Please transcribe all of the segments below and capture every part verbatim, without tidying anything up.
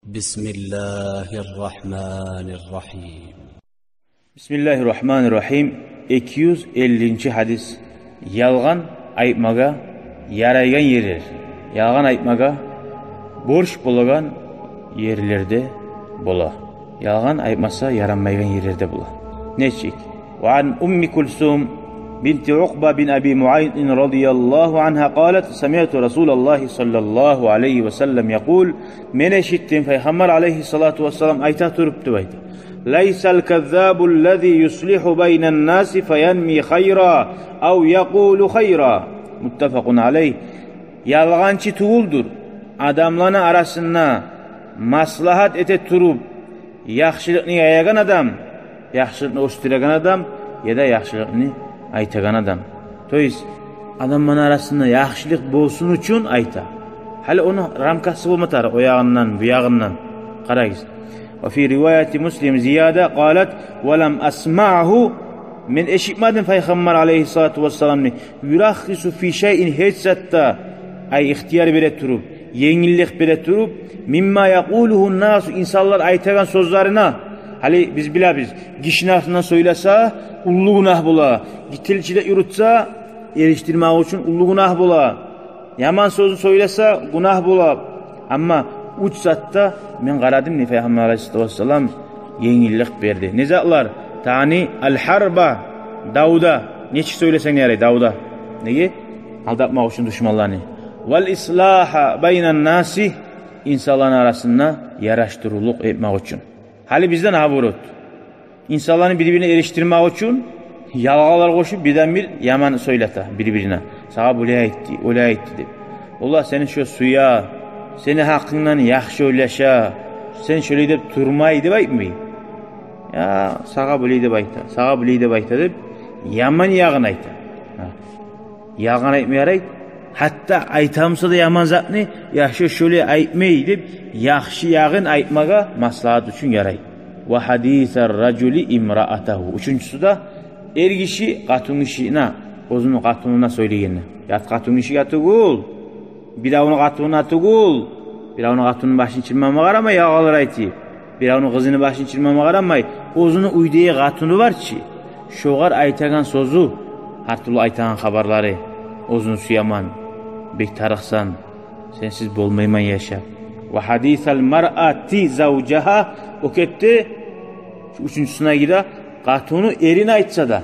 بسم الله الرحمن الرحيم. Бисмиллагьи ррагьмани ррагьим. Эки юз эллинчи гьадис. Ялгъан айтмагъа ярайгъан ерлер. Ялгъан айтмагъа борч болагъан ерлерде бола. Ялгъан айтмаса ярамайгъан ерлерде бола. Нечик? وعن أم كلثوم بنت عقبة بن أبي معيط رضي الله عنها قالت: سمعت رسول الله صلى الله عليه وسلم يقول: Мен эшитдим Пайхаммар алайгьиссалату вассалам айта туруп деп айта: ليس الكذاب الذي يصلح بين الناس فينمي خيرا أو يقول خيرا. متفق عليه. Ялгъанчы тюгюлдюр адамланы арасында маслагьат эте туруп яхшылыкъны яягъан адам, яхшылыкъны оьсдюреген адам, яда яхшылыкъны айтагъан адам. То есть адамланы арасында яхшылыкъ болсун учун айта. Гьали ону рамкасы болма тарыкъ, о ягъындан, бу ягъындан. Къарагъыз. وفي رواية مسلم زيادة قالت: ولم أسمعه, мен эшитмадим Пайхаммар алайгьиссалату вассаламны, يرخص في شيء, гьеч затда, ай, ихтияр бере туруп, енгиллик бере туруп, مما يقوله الناس, инсанлар айтагъан сёзлерине. Гьали биз билебиз, гишини артындан сёйлесе, уллу гюнагь бола. Тилчилик юрютсе, эришдирмек учун уллу гюнагь бола. Яман сёзню сёйлесе, гюнагь бола. Амма уьч затда мен къарадым, не, Пайхаммар алайгьиссалату вассалам енгиллик берди. Не затлар? تعني الحرب, давда. Нечик сёйлесенг ярай давда. Неге? Алдатмакъ учун душманланы. والإصلاح بين الناس, инсанланы арасында яраштырывлукъ этмек учун. Гьали бизде наоборот. Инсанланы бир-бирине эришдирмек учун ялгъанлар къошуп, бирден-бир яман сёйлете бир-бирине. Сагъа булай айтды, олай айтды деп. Олар сени шо сюе, сени гьакъынгдан яхшы ойлаша, сен шолай деп турмай деп айтмай. Я, сагъа булай деп айта, сагъа булай деп айта деп, яман ягъын айта. Гьа. Ялгъан айтма ярай. Гьатта айтамса да яман затны, яхшы, шолай айтмай деп, яхшы ягъын айтмагъа маслагьат учун ярай. وحديث الرجل امرأته. Уьчюнчюсю де, эр гиши къатынгишине, оьзюню къатынына сёйлегенде. Ят къатынгишиге тюгюл, биревню къатынына тюгюл, биревню къатынны башын чырмама къарамай, ялгъанлар айтып. Биревню къызыны башын чырмама къарамай, оьзюню уьйдеги къатыны бар чы, шогъар айтагъан сёзю, гьар тюрлю айтагъан хабарлары: оьзюню сюемен, бек тарыкъсан, сенсиз болмайман яшап. وحديث المرأة زوجها, о кепде, шу уьчюнчюсюне гире, къатыны эрине айтса да,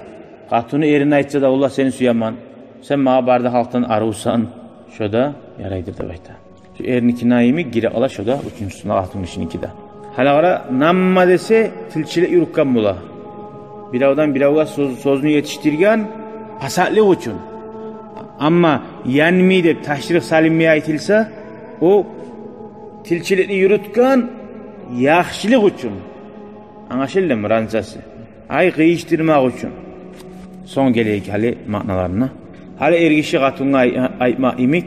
къатыны эрине айтса да: «Валлагь, сени сюемен, сен магъа бары да халкъдан арувсан», шо да ярайдыр деп айта. Шу эрникине йимик гире къала шо да уьчюнчюсюне, къатынгишиники де. Гьали къара, намма десе, тилчилик юрютген бола. Биревден биревге сёз, сёзню етишдирген пасатлыкъ учун. Амма янми деп ташрикъ салынмай айтылса, о тилчиликни юрютген яхшылыкъ учун. Англашылдымы разницасы? Ай, къыйышдырмакъ учун. Сонг гелейик гьали маъналарына. Гьали эргиши къатынгъа ай-, айтмакъ йимик: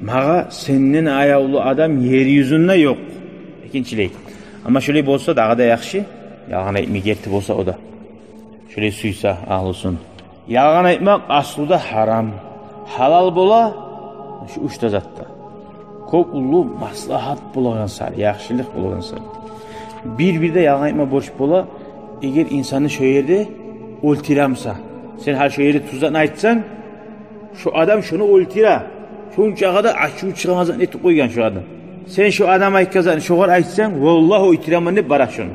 «Магъа сенден аявлу адам ер юзюнде ёкъ». Экинчилей. Амма шолай болса, дагъы да яхшы. Ялгъан айтмай, герти болса о да. Шолай сюйсе агьлюсюн. Ялгъан айтмакъ аслуда гьарам. Гьалал бола шу уьч де затда. Кёп уллу маслагьат болагъан сари, яхшылыкъ болагъан сари. Бир-бирде ялгъан айтма борч бола, эгер инсанны шо ерде оьлтюремсе. Сен гьар шо ерде тюз затны айтсанг, шо адам шону оьлтюре. Шончакъы да ачуву чыгъагъан затны этип къойгъан шо адам. Сен шо адам айтгъан затны шогъар айтсанг, валлагь, оьлтюремен деп бара шону.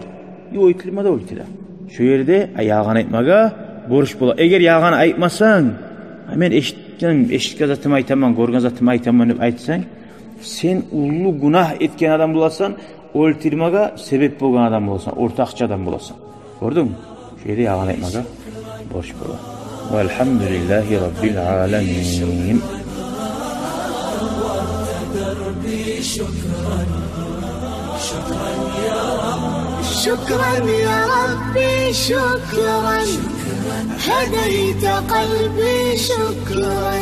И оьлтюрме де оьлтюре. Шо ерде, а, ялгъан айтмагъа борч бола. Эгер ялгъан айтмасанг, а, мен эшитген, эшитген затымны айтаман, гёрген затымны айтаман деп айтсанг, сен уллу гюнагь этген адам боласан, оьлтюрмеге себеп болгъан адам боласан, ортакъчы адам боласан. Гёрдюнгмю? Шо ерде ялгъан айтмагъа борч бола. والحمد لله رب العالمين. شكرا يا ربي، شكرا. هديت قلبي، شكرا.